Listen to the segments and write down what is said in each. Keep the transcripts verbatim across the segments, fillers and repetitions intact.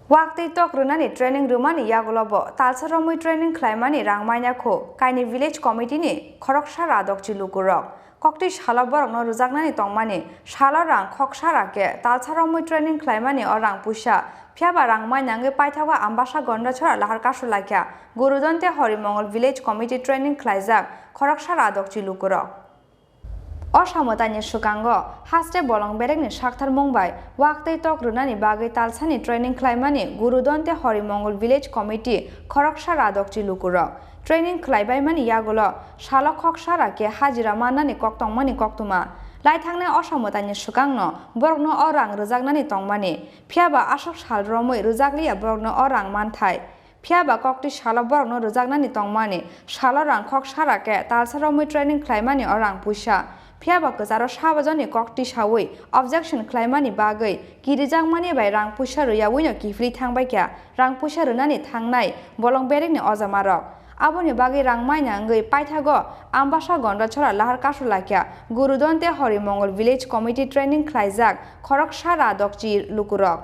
Waktwi tok rwnani training rwmani yagulo bo talsa romwi training khlaimani rang manya kho kaini village committee ni khoroksa radokchi lukurok. Koktwi salo borokno rwjaknani tongmani, salo rang khoksa rakhe talsa romwi training khlaimani o rang puisa. Phiyaba rang manya wngwi paithago Ambasa Gondachora lahar kasu laikha Gurudonte Horimongol Village Committee training khlaijak khoroksa radokchi lukurok. O samwtani swkango haste bolong berekni sakthar mung bai waktwi tok rwnani bagwi talsani training khlaimani Gurudonte Horimongol Village Committee khoroksa radokchi lukurok. Training khlaibaimani yagulo salo khoksa rakhe hajira mannani kok tongmani koktwma. Laithangnai o samwtani swkangno borokno o rang rwjaknani tongmani, phiyaba aswk sal romwi rwjakliya borokno o rang manthai. Phiyaba koktwi salo borokno rwjaknani tongmani, salo rang khoksa rakhe talsa romwi training khlaimani o rang puisa. Phiyaba kwcharo sabajoni kok tisawi objection khlaimani bagwi kirijakmani bai rang puisa rwiyawino kiphilwi thangbaikha rang puisa rwnani thangnai bolong berekni ojamarok. Aboni bagwi rang manya wngwi paithago Ambasa Gondachora lahar kasu laikha Gurudonte Horimongol Village Committee training khlaijak khoroksa radokchi lukurok.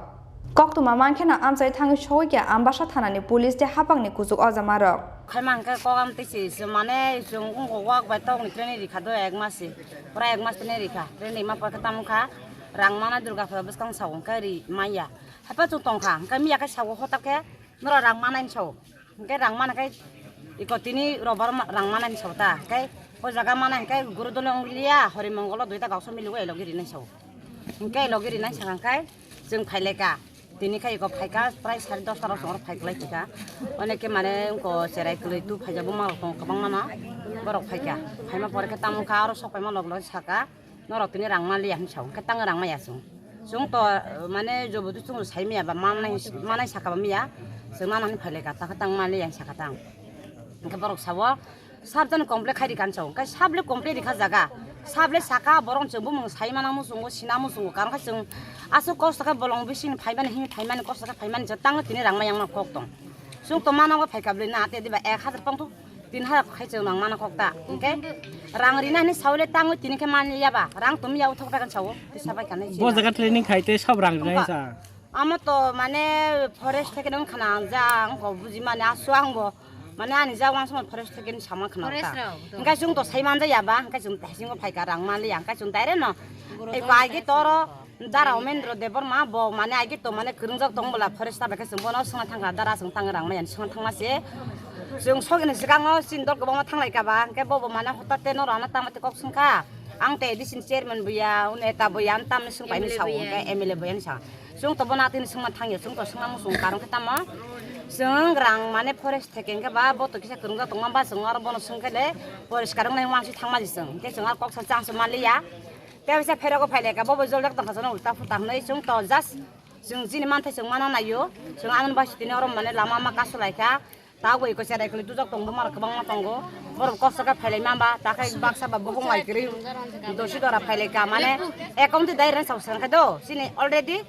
Koktwma mankheno amchai thangwi sogwi kha Ambasa thanani police tei haphangni kuchuk ojamarok. Khaima hwnkhe kok amtwi se, se mane chwng wngkok wak bai tokni training rikha do ek mas se. Pura ek mas training rikha. Training ma porkhe tamo kha rang mana Durga Puja bwskang sa hwnkhe ri manya. Haiphano chwng tongkha hwnkhe miya khe sao hotak khe norok rang manai sao. Hwnkhe rang mana khe iko tini robar ma-, rang manai sao ta. Hwnkhe o jaga mana hwnkhe Gurudonte wngliya Horimongolo duita gausa miligo elogi rinai sao. Hwnkhe elogi rinai sakha hwnkhe chwng phailaika. Tini khai iko phaika, prai sare dosta rok chwng oro phaiklai thika. Oneke mane wngko cherai kwlwi tu phaijak buma rok tongo kwbangma no. Borok phaika. Phaima pore khe tamo wngkha oro sok paima log log saka. Norok tini rang manliya hinwi sao. Hwnkhe tang rang maya chwng. Chwng to, mane jobodu chwng sai maya ba manai, manai saka ba miya. Chwng nana hinwi phailaika. Takhe tang manliya hinwi saka tang. Hwnkhe borok sao. Sab jani complain khai rikha hinwi sao, hwnkhe sable complain rikha jaga, sable saka borok chwng bumung sai mana muchungo, sina muchungo, karon khe chwng aswk kosto khe bolong bising phaimani, hini phaimani, kosto khe phaimani, je tangwi tini rang mayang no kok tong. Chwng to mana bo phaikha bwlwi na, te diba ek hazar pang thuk tin hazar khai chwng rang mana kok ta, hwnkhe rang rina hini sawi le tangwi tini khe mani yaba, rang tumi ya uthok ta kan sao, tisa bai kha nai. Bo jaga training khai te sab rang rinai sa. Amo to mane forest theke nang khana ja ang ko buji mane asu ang bo mane ani ja wang song forest theke ni sama khana ta. Hingkai chwng to sai man ja ya ba hingkai chwng tai singo phai ka rang man li hingkai chwng tai re no. Ei ko agi toro dara Omendro Debbarma bo mane agi to mane kwrwngjak tong bwla forest ta bai khe chwng bono swngna thang kha dara chwng tang rang maya swngna thang ma se. Chwng sogini swkango chini dol kwbangma thang lai ka ba hingke bo bo mane hotate no rana tang mate kok swng kha. Ang te addition chairman bo ya, un eta bo ya, ang tamni swng pai ni sao hingke M L A bo ya ni sa. Chwng to bono atini swngma thang ya, chwng to swngma muchung karon khe tamo. Chwng rang mane forest theke hingke ba bo to kisa kwrwngjak tongma ba chwng aro bono swng khe le poriskar wngnai wngma si thangma ji chwng. Hingke chwng aro kok sa chang se manliya. Tei waisa pherego phai lai kha, bo bo joljak tong kha, chwng ulta phuta hwnwi chwng to just chwng chini manthai chwng mana nai o. Chwng amoni bai sitini oro mane lama ma kasu lai kha. Tabuk iko cherai kwlwi dujak tongo, mara kwbangma tongo. Borok kosto khe phailai mamba, takhai baksa ba bukhung bai kwrwi dosi dora phailai ka, mane account di direct sao sengkhe do, chini already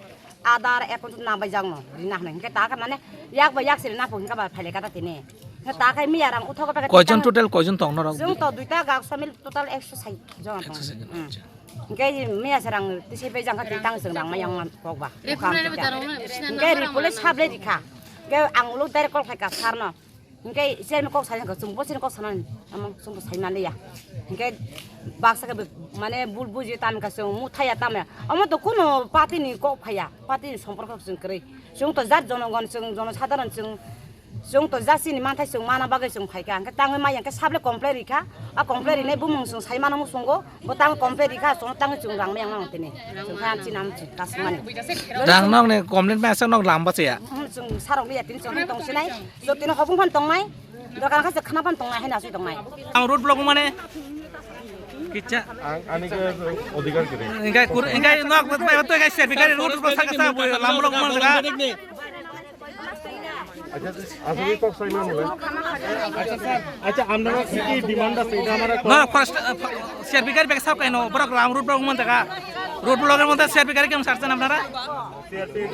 Aadhaar account na bai jakno rina hwnwi. Hwnkhe takhe mane yak bai yak siri na pho hwnkhe ba phailai ka ta tini. Hwnkhe takhai miya rang uthogo packet. Koijon tang-, total koijon tong norok? Chwng to duita gak samil total ekso sait jon tong. Ekso sait jon, hmm. Acha. Hingke miya se rang tisai bai jang kha tang chwng rang ma yang kok ba. Report nai bo taro na, sina. Hingke number report le ang sable rikha. Hingke ang ulo direct call khai ka sir no. Hingke sir ni kok sai ka chwng bo sir ni kok sana amo chwng bo sai ma le ya. Hingke baksa ke mane bul buji tam ka chwng mu thaya tam ya. Amo to kuno party ni kok phaya, party ni somporko chwng kwrwi. Chwng to jat jonogon chwng, jonosadharon chwng, chwng to jat chini manthai chwng mana bagwi chwng phaikha. Hwnkhe tangwi maya hwnkhe sable complain rikha. A complain rinai bumung chwng sai mano muchungo. Bo tang complain rikha, chwng tangwi chwng rang maya wngmano tini. Chwng kha chini amchi kasmani. Rang nok ni complain maya sak nok lamba chaya. Hmm, chwng sarok liya tini chwng tong sinai. Chwng tini hobung phan tongnai. Dokan kha se khana phan tongnai haina asui tongnai. Ang road block mane kicha. Ang ani ke odhikar kiri. Engkai kur, engkai nok bai to engkai se bikari road block saka sa lambo lok man jaga. Acha, asli kok sai man le. Acha, sir. Acha, amra ki ki demand ase, eta amra no, first, uh, C R P gari bag sab kaino, borok lam road block man jaga. Road block er moddhe C R P gari kiyang sarchan apnara?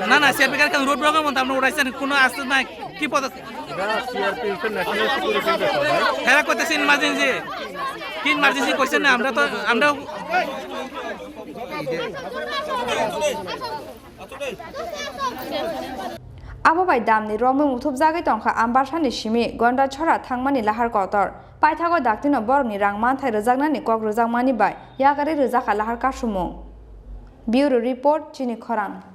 Na, na, C R P gari kiyang road block er moddhe apnara udaisen, kono aste nai, ki podo? Eta C R P ise national security bepar bhai. Hera koitesin emergency. Ki emergency koise na, amra to, amra Abo bai damni romwi muthubjagwi tongkha Ambarsani simi Gondachora thangmani lahar kotor. Paithago daktino borokni rang manthai rwjaknani kok rwjakmani bai yakarwi rwjakha lahar kasumung. Bureau Report, Chini Khorang.